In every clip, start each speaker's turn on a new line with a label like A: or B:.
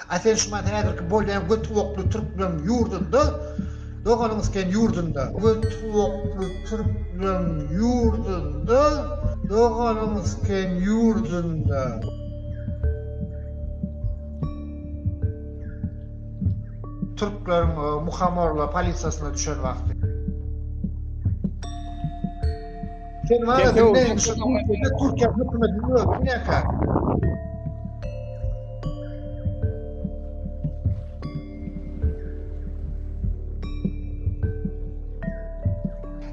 A: A sen şumat häzirki bolýan göt gulakly türkmen ýurdunda doganyň isken ýurdunda. Göt gulakly türkmen ýurdunda doganyň isken ýurdunda. Türkleriň muhamorla polisiýasyna düşen wagty. Sen bana dinle şu Türkiýede Türkiýe hökümetiniň özi günäkär.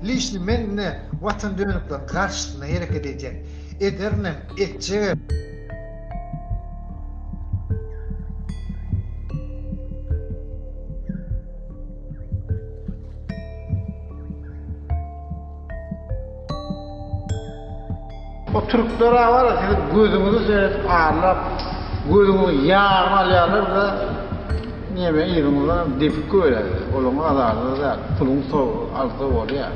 A: Lişni men ine watan dönükleriň garşysyna hereket edýän. Ederinem, etjegem. O türkler-ä bar-a siziň gözüňizi seredip arlap, gözüňiziň ýagyny alýarlar-da, neme yzyňyzdanam depip goýberýärler. Olaryň azary-da däl, puluň alsa bolýar.